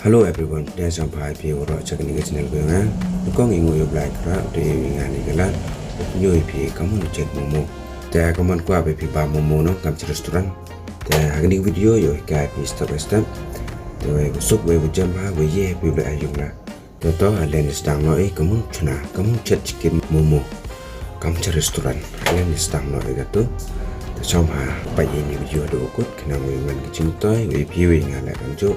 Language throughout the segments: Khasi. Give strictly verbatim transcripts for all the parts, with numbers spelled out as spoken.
Hello everyone, pdiang sngewbha ïa phi waroh sha kane ka channel ka jong nga. Nyngkong ïa ngi u Blai Khrah, te ïa ngi nga ni ka lad, u pyni ïa phi ka mon chet momo. Te ka mon kwah ba phi bam momo noh, kam sha restaurant. Te ha kane ka video ïoh hikai phi step by step. Te wei u suk, wei u jem ha, wei ïa phi u leh ha ïung la. Te to, ha len sdang noh ïa ka mon chuna, ka mon chet chicken momo. Kam sha restaurant, ha len sdang noh ïa kato. Te sngewbha peit ïa kane ka video haduh kut, khnang wei man ka jingtoi, wei phi wei nga leh kam juh.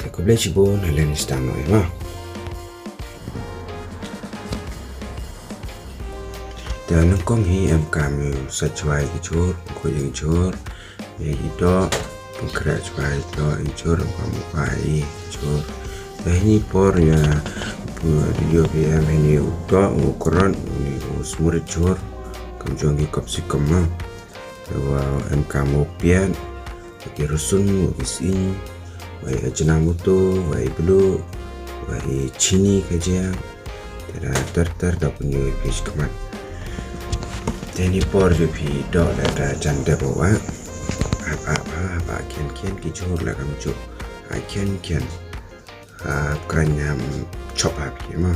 Te khublei shibun, ha len sdang noh ïa ma. Te nyngkong hi em kam ïa u sa chwai ki jhur, khuid ïa ki jhur, ïa ki doh, pynkhreh chwai doh ïa ki jhur, em kam u ai ki jhur. Te hini por ïa pu ïoh phi em hini u doh, u kron, hini u smur ïa ki jhur, kam jong ki capsicum ma. Te wa em kam u piat, wa ki rsun, wa ki sying, wa i Ajinomoto, wa i blue, wa i chini ka jia. Te da ter ter da pynïoh ïa phi shakhmat. Te hini por ïoh phi doh leh da jan dep wa. Hap hap hap hap khian khian ki jhur leh kam juh. Ha khian khian. Ha kren ngam chop ha phi ma.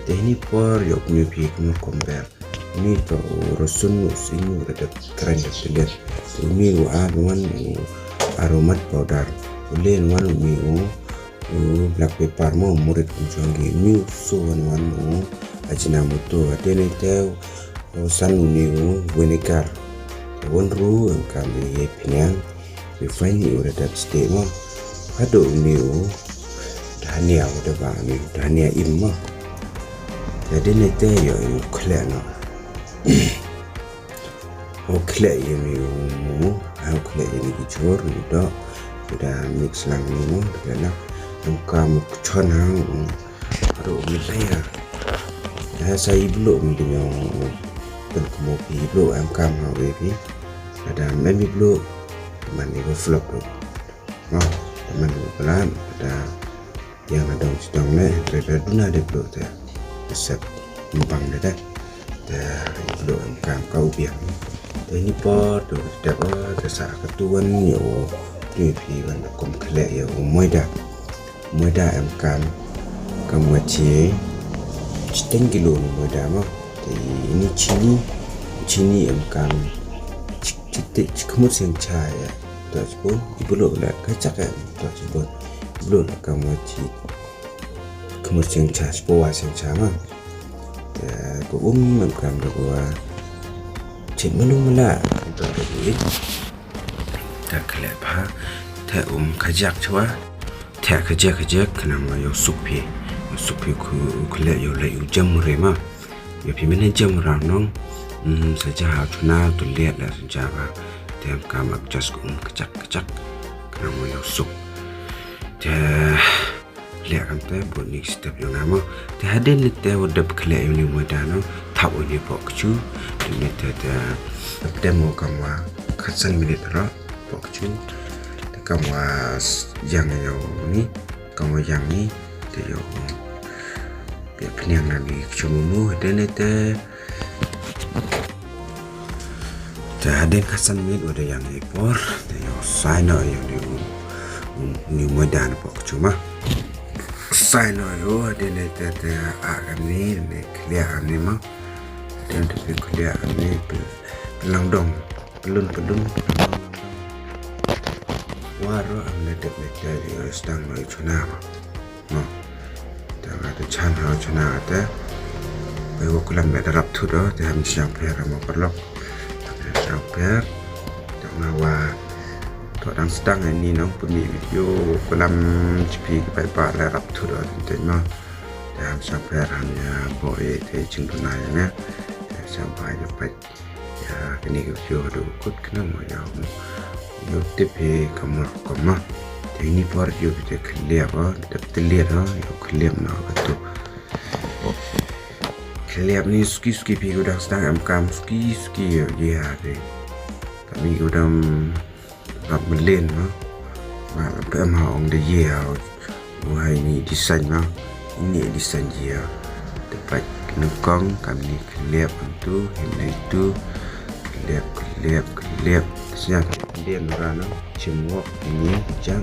Te hini por ïoh pynïoh phi kumno kumber. Uni to u rsun u sying u da dep kren da pynïoh. Te uni u ar wan u aromat powder. U len wan uni u u black pepper mo, murit kum jong ki, uni u so wan wan u Ajinomoto, hadien te u san uni u vinegar. Te wan ruh em kam ïa pynïang, refined u da dep stick mo. Haduh uni u dhania u da ba uni u dhania im mo. Te hadien te ïoh u khleh noh. U khleh ïa uni u momo, ha u khleh ïa uni ki jhur, uni doh, u da mix lang uni mo, u da khleh lang. Em kam u kchon ha u, ruh uni layer. Ha sa i blue uni dei ïa u, pynkynmaw phi i blue em kam ha u phi. Lada em i blue, man i ko flop ruh. Mo, man i ko flop, da Ïa nga dang sdang leh, hynrei lada duna dei blue te. Sep ym pang de te. Te blue em kam ka u biang. Te hini por to te ba te sa ka tu wan ïa u. Te phi wan kum khleh ïa u moida. Moida em kam. Kam wa chi. Chiteng kilo ni moida mo. Te ini chini. Chini em kam. Chi, chi te, chi khmut seng cha ïa. To chipon, i blue la ka chak ïa. To chipon. I blue la kam wa chi. Khmut seng cha, shiphew wa seng cha ma. Te ko um em kam da ko wa. Chet ma lung ma la. Te ko i. Te khleh pha. Te um khajak chwa. Te khajak khajak khnang ma ïoh suk phi. Ïoh suk phi khu khleh ïoh la ïoh jem re ma. Ïoh phi mynne jem ra nong. Hmm, sa ja ha chuna to liat la sa ja ba. Te em kam adjust ko um khajak khajak. Khnang ma ïoh suk. Te Khleh kam te bud next step ïa nga mo. Te hadien te wa dep khleh ïa uni moida no. Thap uni poh kchu. Te uni te te. Te mo kam wa khatsan minit ro poh kchu. Te kam wa s-, yang ïa uni. Kam wa yang ni. Te ïa u. Pynïang na ni kchu mo. Hadien te. Te hadien khatsan minit wa da yang i por, te ïoh sai noh ïa u, u, uni moida na poh kchu ma. Sai noh ïa u, hadien te, te, a, kane, ne, khleh kane ma. Hadien te, khleh kane, pe, pynlong dong, pynlun, pynlun, pynlun. Wa ro, am ne dep ne te, ïoh sdang noh ïa chuna ma. Mo. Te nga te chan ha chuna te. Wei wa kulam me da rap thut o, te ham sdang pher mo paralok. Te sdang pher. Te nga wa. To dang sdang ni nong pynmih video wa kulam chipi ki pai pa la rap thut o te mo. Te ham sdang pher ham ïa bo e te ching duna ïa nga. Te sdang pai te pai. Ïa kane ka video haduh kut khnang ma ïa u. Ïa u tip hi ka mut kumno. Te ini por ïa u te khliap ha, te tliat ha, ïa u khliap na ka tu. Khliap ni suki suki phi ku dang sdang em kam suki suki ïa ïa te. Kami ku dang Rap mlien ma. Ba la pem ha ong de ye ha. U hai ni design ma. Ini design ye ha. Te pat nyngkong kam ni khlep tu, hynne tu. Khlep, khlep, khlep. Sñiaw mlien ra no. Chim wok ini jang.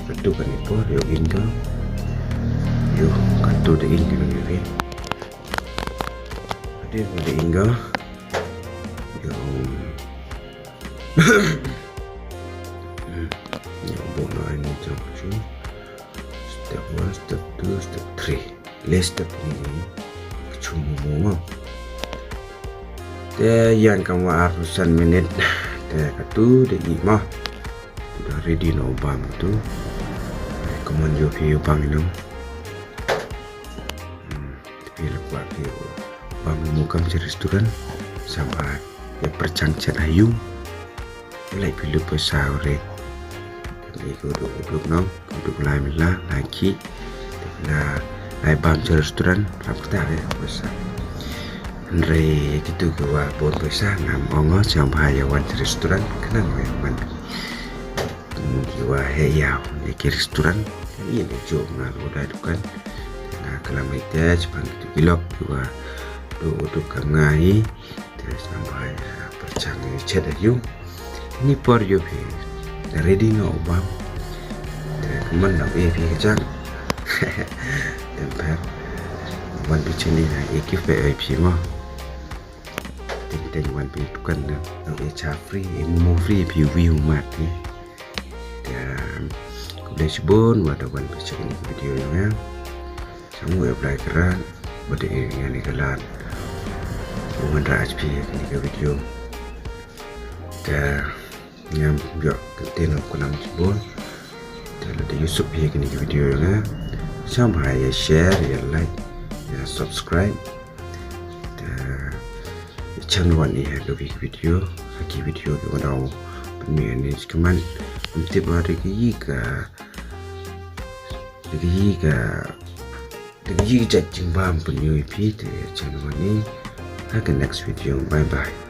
Katu kane por ïoh in ko. Ïoh katu da in ko ïoh. Ade ko da in ko. Ïoh. Ïoh bo na ini jong chu. Step one, step two, step three. Le step ni. Kachum mo mo. Te ïan kam wa arphew san minit. Te katu da i ma. Tu da ready no bam tu. Come on, ïoh phi ïoh bang no. Hmm, te phi la kwah phi ïoh bam mo kam sha restaurant. Sngewbha ïa pyrshang chet ha ïung. Lai phi lut pisa u re. Te ko duk duk no, ko duk lai mila, lai ki. Te la lai bam sha restaurant, la pita re pisa. Hynrei kitu ki wa bun pisa ngam ong o sngewbha ïa wan sha restaurant, khnang ïa wan. Ki wa heh ïa ïa ki restaurant. Kan ïa le jok nga lo da dukan. Nga klam ïa te shaphang kitu ki lok ki wa duk duk kam nga hi. Te sngewbha ïa pyrshang ïa chet ïa u. Ni por ïoh phi. Te ready no bam. Te kman dang ïa phi kjang. Em per. Wan phi chini na ïa ki pe ïa phi mo. Teng teng wan phi dukan na. Dang ïa cha free, ïa mo free phi wi u mat ni. Te khublei shibun wa da wan phi check ni video ïa nga. Sa mu apply krat ba da ïa ni ka lad. Wan rah phi ïa ni ka video. Te ngam ïoh kynten o klam shibun. Te lada ïoh suk phi ïa kane ka video ïa nga, sngewbha ïa share, ïa like, ïa subscribe. Te ïa channel wan ïa ka video, ha ki video ki wan dau pynmih ïa ni shikman. Ym tip ba da ki yi ka, da ki yi ka Te ka jingïaid jingbam pynïoh ïa phi te ïa channel wan ni. Ha ka next video. Bye bye.